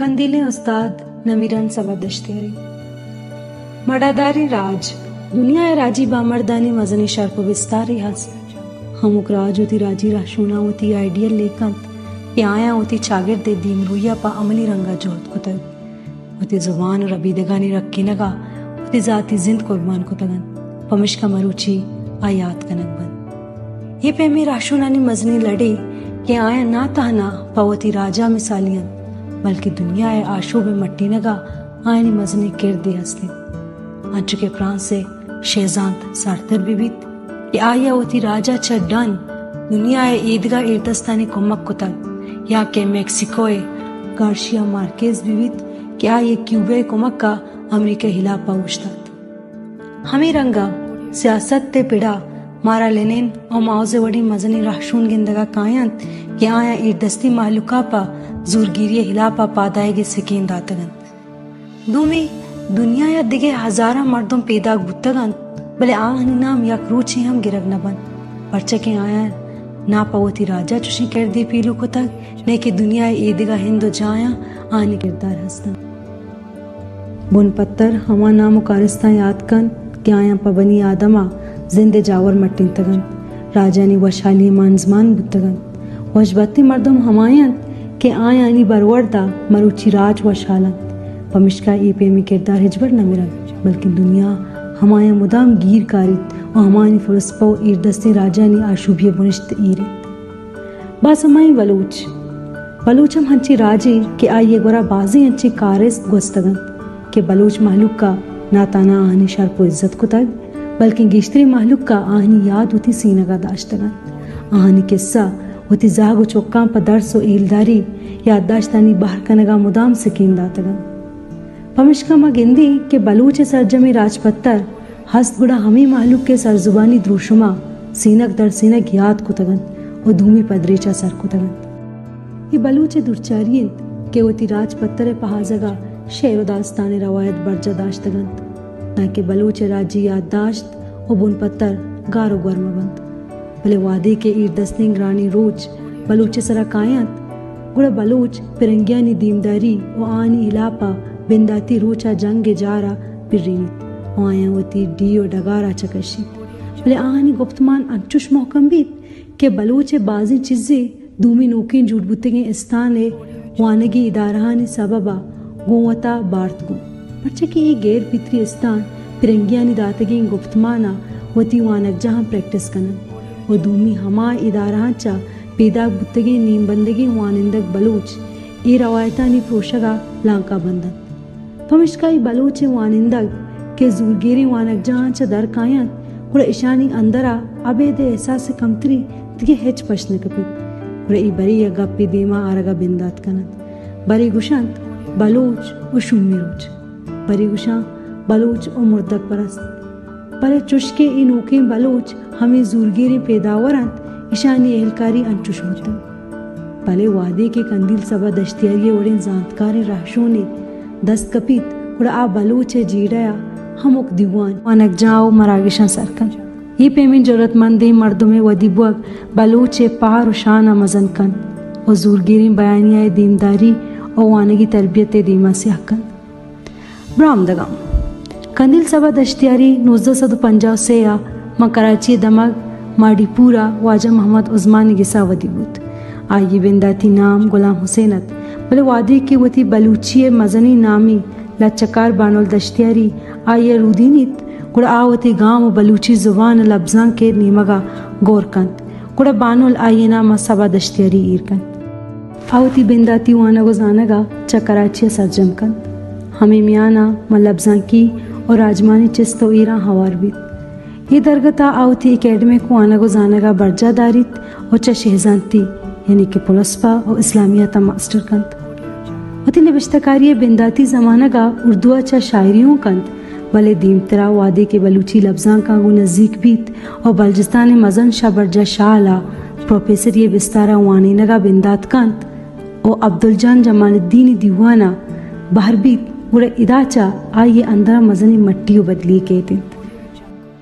قندیلیں استاد نمیران صبا دشتیاری۔ مڑاداریں راج دنیا ءِ راجی بامردانی مزنیں شرپ ءُ بستارے ہست۔ ہمک راج وتی راجی رہشوناں وتی آئیڈیل لیک انت کہ آیاں وتی چاگرد ءِ دیمروئی ءَ پہ عملی رنگ ءَ جہد کتگ، وتی زبان ءُ ربیدگانی رکینگ ءَ وتی ذاتی زند قربان کتگ انت، پمشکا مروچی آ یات کنگ بنت۔ اے پیمیں رہشونانی مزنیں لڑے کہ آیاں نہ تہنا پہ وتی راج ءَ مثالی انت، بلکیں دنیا ءِ آشوب ءِ مٹینگ ءَ آیانی مزنیں کردے ہست انت۔ انچو کہ فرانس ءِ شہزانت سارتر بہ بیت کہ آئی ءَ وتی راج ءَ چہ ڈن دنیا ءِ ایدگہ ایردستانی کمک کتگ، یا کہ میکسیکو ءِ گارشیا مارکیز بہ بیت کہ آئی ءَ کیوبا ءِ کمک ءَ امریکہ ءِ ہلاپ ءَ اوشتات۔ ہمے رنگ ءَ سیاست ءِ پڑ ءَ مارا لینن ءُ ماؤ زے وڑیں مزنیں رہشون گندگ ءَ کاینت کہ آیاں ایردستی مہلوک ءَ پہ زورگیری ءِ ہلاپ ءَ پاد آیگ ءِ سکین داتگ انت۔ دومی، دنیا ءَ دگہ ہزاراں مردم پیداک بوتگ انت، بلے آہانی نام یک روچے ہم گرگ نہ بنت، پرچا کہ آیاں نہ پہ وتی راج ءَ چشیں کردے پیلو کتگ، نئیکہ دنیا ءِ ایدگہ ہند ءُ جاہاں آہانی کردار ہست انت۔ بن پتر ہما نام ءُ کارستاں یات کنت کہ آیاں پہ بنی آدم ءَ زند ءِ جاور مٹینتگ انت، راجانی وشحالی ءِ مانزمان بوتگ انت۔ وشبھتیں مردم ہما انت کہ آیانی برورد ءَ مروچی راج وشحال انت، پمشکا اے پیمیں کردار ہچبر نہ مرنت، بلکیں دنیا ہمایاں مدام گیر کاریت ءُ ہمایانی فلسفہ ءُ ایردستیں راجانی آشوبی ءِ بنشت ایر انت۔ باز ہمائیں بلوچ۔ بلوچ ہم ہنچیں راجے کہ آئی ءِ گورا بازیں انچیں کارست گوستگ انت کہ بلوچ مہلوک ءَ نہ تہنا آہانی شرپ ءُ عزت کتگ، بلکیں گیشتریں مہلوک ءَ آہانی یاد وتی سینگ ءَ داشتگ انت۔ آہانی کسہ وتی زہگ ءُ چکاں پہ درس ءُ ایلداری یادداشتانی بہر کنگ ءَ مدام سکین داتگ انت۔ پمشکا ما گندیں کہ بلوچ ءِ سرجمیں راجپتر ہست گڑا ہمے مہلوک ءِ سرزبانی دروشم ءَ سینگ در سینگ یات کتگ انت ءُ دومی پدریچ ءَ سر کتگ انت۔ اے بلوچ ءِ دورچاری انت کہ وتی راجپتر ءِ پہازگ ءَ شعر ءُ داستان ءِ روایت برجاہ داشتگ انت، دانکہ بلوچ ءِ راجی یادداشت ءُ بنپتر گار ءُ گور مہ بنت۔ بلے وہدے کہ ایردستیں گرانیں روچ بلوچ ءِ سرا کاینت، گڑا بلوچ پرنگیانی دیمداری ءُ آہانی ہلاپ ءَ بنداتی روچ ءَ جنگ ءِ جار ءَ پرینیت ءُ آیاں وتی ڈیھ ءُ ڈگار ءَ چہ کشیت۔ بلے آہانی گپتمان انچوش مہکم بیت کہ بلوچ ءِ بازیں چیزے دومی نوکیں جوڑ بوتگیں استان ءِ وانگی ادارہانی سبب ءَ گوں وتا بارت گوں، پرچا کہ اے غیر فطری استان پرنگیانی داتگیں گپتمان ءَ وتی وانگجاہاں پریکٹس کن انت ءُ دومی ہما ادارہاں چہ پیداک بوتگیں نیم بندگیں وانندگ بلوچ اے روایتانی پروشگ ءَ لانکا بند انت۔ پمشکا اے بلوچیں وانندگ کہ زورگیریں وانگجاہاں چہ در کاینت، گڑا اشانی اندر ءَ ابید ءِ احساس کمتری دگہ ہچ پش نہ کپیت۔ گڑا اے برے یک گپے دیما آرگ ءَ بندات کن انت۔ برے گوش انت بلوچ ءُ شومی روچ، برے گوش انت بلوچ ءُ مردگ پرست۔ بلے چوشکہ اے نوکیں بلوچ ہمے زورگیریں پیداور انت، اشانی اہلکاری انچوش بوتگ۔ بلے وہدے کہ قندیل صبا دشتیاری ءِ وڑیں زانتکاریں رہشونے دست کپیت، گڑا آ بلوچ ءِ جیڑہ ءَ ہمک دیوان، وانگجاہ ءُ مراگشاں سر کنت۔ اے پیمیں جرات مندیں مردم ءِ ودی بوگ بلوچ ءِ پہر ءُ شان ءَ مزن کنت ءُ زورگیریں بیانیہ ءِ دیمداری ءُ وانگی تربیت ءِ دیما سیاہ کنت۔ برآمدگاں۔ قندیل صبا دشتیاری نوزدہ سد ءُ پنجاہ ءُ سے ءَ ماں کراچی ءِ دمگ ماڑی پور ءَ واجہ محمد عثمان ءِ گس ءَ ودی بوت۔ آئی ءِ بنداتی نام غلام حسین ات، بلے وہدے کہ وتی بلوچی ءِ مزنیں نامیں لچہ کار بانل دشتیاری آئی ءَ رودینیت، گڑا آ وتی گام ءُ بلوچی زبان ءُ لبزانک ءِ نیمگ ءَ گور کنت۔ گڑا بانل آئی ءِ نام ءَ صبا دشتیاری ایر کنت۔ آ وتی بنداتی وانگ ءُ زانگ ءَ چہ کراچی ءَ سرجم کنت۔ ہمے میان ءَ ماں لبزانکی ءُ راجمانی چست ءُ ایراں ہوار بیت۔ اے درگت ءَ آ وتی اکیڈمک وانگ ءُ زانگ ءَ برجاہ داریت ءُ چہ شہزانتی، یعنی کہ پلسپہ ءُ اسلامیات ءَ ماسٹر کنت۔ وتی نبشتہ کاری ءِ بنداتی زمانگ ءَ اردو ءَ چہ شاعری اوں کنت، بلے دیمترا وہدے کہ بلوچی لبزانکاں گوں نزیک بیت ءُ بلوچستان ءِ مزن شہ برجاہ شال ءَ پروفیسری ءِ بستار ءَ وانینگ ءَ بندات کنت ءُ عبدالجان جمال الدین ءِ دیوان ءَ بہر بیت، گڑا ادا چہ آئی ءِ اندر ءَ مزنیں مٹی ءُ بدلی کیت انت۔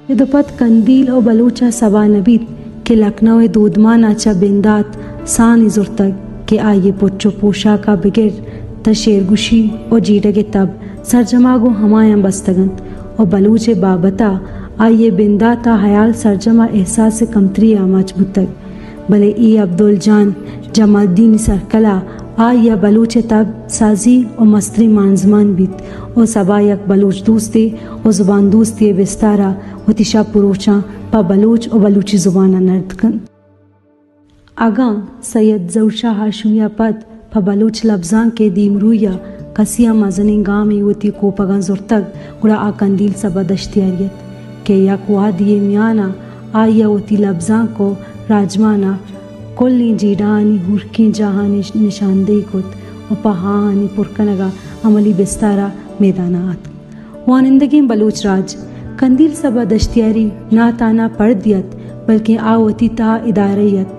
ادا پد قندیل ءُ بلوچ ءَ سبا نہ بیت کہ لکھنؤ ءِ دودمان ءَ چہ بندات سانی زرتگ کہ آئی ءِ پچ ءُ پوشاک ءَ بگر تاں شعرگوشی ءُ جیڑگ ءِ تب سرجم ءَ گوں ہمایاں بستگ اَنت ءُ بلوچ ءِ بابت ءَ آئی ءِ بندات ءَ ہیال سرجم ءَ احساس کمتری ءِ آماچ بوتگ۔ بلے اے عبدل جان جمالدینی سرکل ءَ آئی ءَ بلوچ ءِ تب سازی ءُ مستریں مانزمان بیت ءُ سبا یک بلوچ دوستے ءُ زبان دوستے ءِ بستار ءَ وتی شپ ءُ روچاں پہ بلوچ ءُ بلوچی زبان ءَ نرد کنت۔ اگاں سید ظہور شاہ ہاشمی ءَ پد پہ بلوچ لبزانک ءِ دیمروئی ءَ کسے ءَ مزنیں گامے وتی کوپگاں زرتگ، گڑا آ کندیل صبا دشتیاری اَت کہ یک وہدے ءِ میان ءَ آئی ءَ وتی لبزانک ءُ راجمان ءِ کلیں جیڑہانی ہورکیں جاہانی نشاندہی کت ءُ پہ آہانی پر کنگ ءَ عملی بستار ءَ میدان ءَ آتک۔ وانندگیں بلوچ راج، کندیل صبا دشتیاری نہ تہنا پردے اَت، بلکیں آ وتی تہا ادارہے اَت۔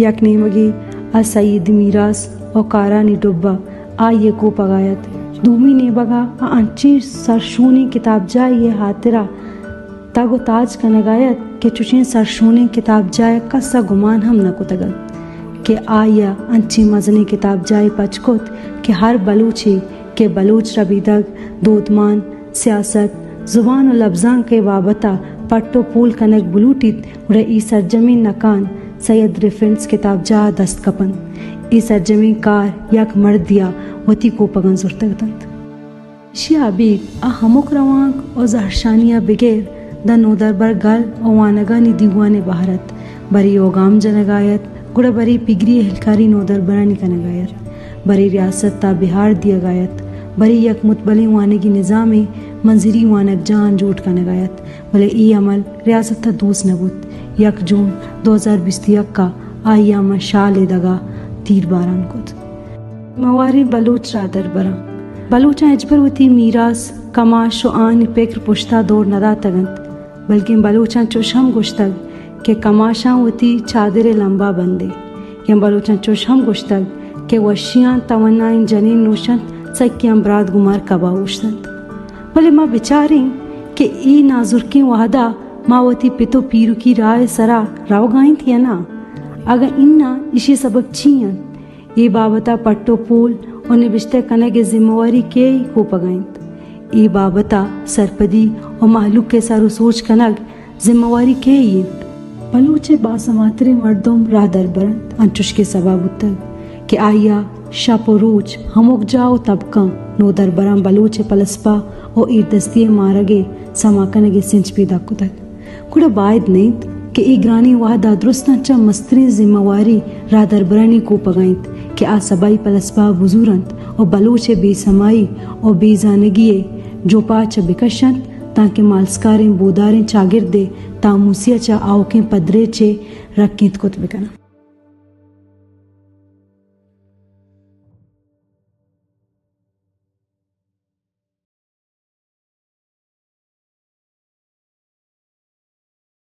یک نیمگے ءَ سید میراث ءُ کارانی ڈبہ آئی ءِ کوپگ ءَ اَت۔ دومی نیمگ ءَ آ انچیں سرشونیں کتابجاہے ءِ ہاترا تگ ءُ تاچ کنگ ءَ اَت کہ چشیں سرشونیں کتابجاہ ءَ کس ءَ گمان ہم نہ کتگ اَت کہ آئی ءَ انچیں مزنیں کتابجاہے پچ کت کہ ہر بلوچے کہ بلوچ ربیدگ، دودمان، سیاست، زبان ءُ لبزانک ءِ بابت ءَ پٹ ءُ پول کنگ بلوٹیت، گڑا اے سرجمیں نکان سید ریفرنس کتابجاہ ءَ دست کپنت۔ اے سرجمیں کار یک مردے ءَ وتی کوپگاں زرتگ اَت اَنت۔ ایشی ءَ ابید آ ہمک روانک ءُ زہرشانی ءَ بگر داں نودربر گل ءُ وانگانی دیوان ءِ بہر اَت۔ برے اوگام جنگ ءَ اَت، گڑا برے پگری اہلکاری نودربرانی کنگ ءَ اَت، برے ریاست ءَ بہار دیگ ءَ اَت، برے یک متبلیں وانگی نظامے منظری وانگجاہاں جوڑ کنگ ءَ اَت، بلے اے عمل ریاست ءَ دوست نہ بوت۔ یک جون دو ہزار بیست ءُ یک ءَ آئی ءَ ماں شال ءِ دگ ءَ تیر باران کت۔ مواریں بلوچ راہدربراں، بلوچاں ہچبر وتی میراث، کماش ءُ آہانی پکر پشت ءَ دور نہ داتگ اَنت، بلکیں بلوچاں چوش ہم گوشتگ کہ کماشاں وتی چادر ءِ لمب ءَ بندے، یا بلوچاں چوش ہم گوشتگ کہ وشیاں توانائیں جنین نوش اَنت، سکیاں برات گوں مرکب ءَ اوشت اَنت۔ بلے ما بچاریں کہ اے نازرکیں وہد ءَ ما وتی پت ءُ پیرکی راہ ءِ سرا روگ ءَ ایں یا نہ؟ اگاں اناں، ایشی ءِ سبب چی اِنت؟ اے بابت ءَ پٹ ءُ پول ءُ نبشتہ کنگ ءِ ذمہ واری کئے ءِ کوپگ ءَ اِنت؟ اے بابت ءَ سرپدی ءُ مہلوک ءِ سر ءُ سوج کنگ ذمہ واری کئے ءِ اِنت؟ بلوچ ءِ باسماتریں مردم راہدربر اَنت، انچوش کہ سبا بوتگ کہ آئی ءَ شپ ءُ روچ ہمک جاہ ءُ طبقاں نودربراں بلوچ ءِ پلسپہ ءُ ایردستی ءِ مارگ ءِ سما کنگ ءِ سنچ پیداک کتگ۔ گڑا باید نہ اِنت کہ اے گرانیں وہد ءَ درستاں چہ مستریں ذمہ واری راہدربرانی کوپگ ءَ اِنت کہ آ سبائی پلسپہ ءَ بزور اَنت ءُ بلوچ ءِ بے سمائی ءُ بے زانگی ءِ جوپاچ ءَ بکش اَنت، تانکہ مالسکاریں بوداریں چاگرد ءِ تاموسی ءَ چہ آؤکیں پدریچ ءَ رکینت کت بکن اَنت۔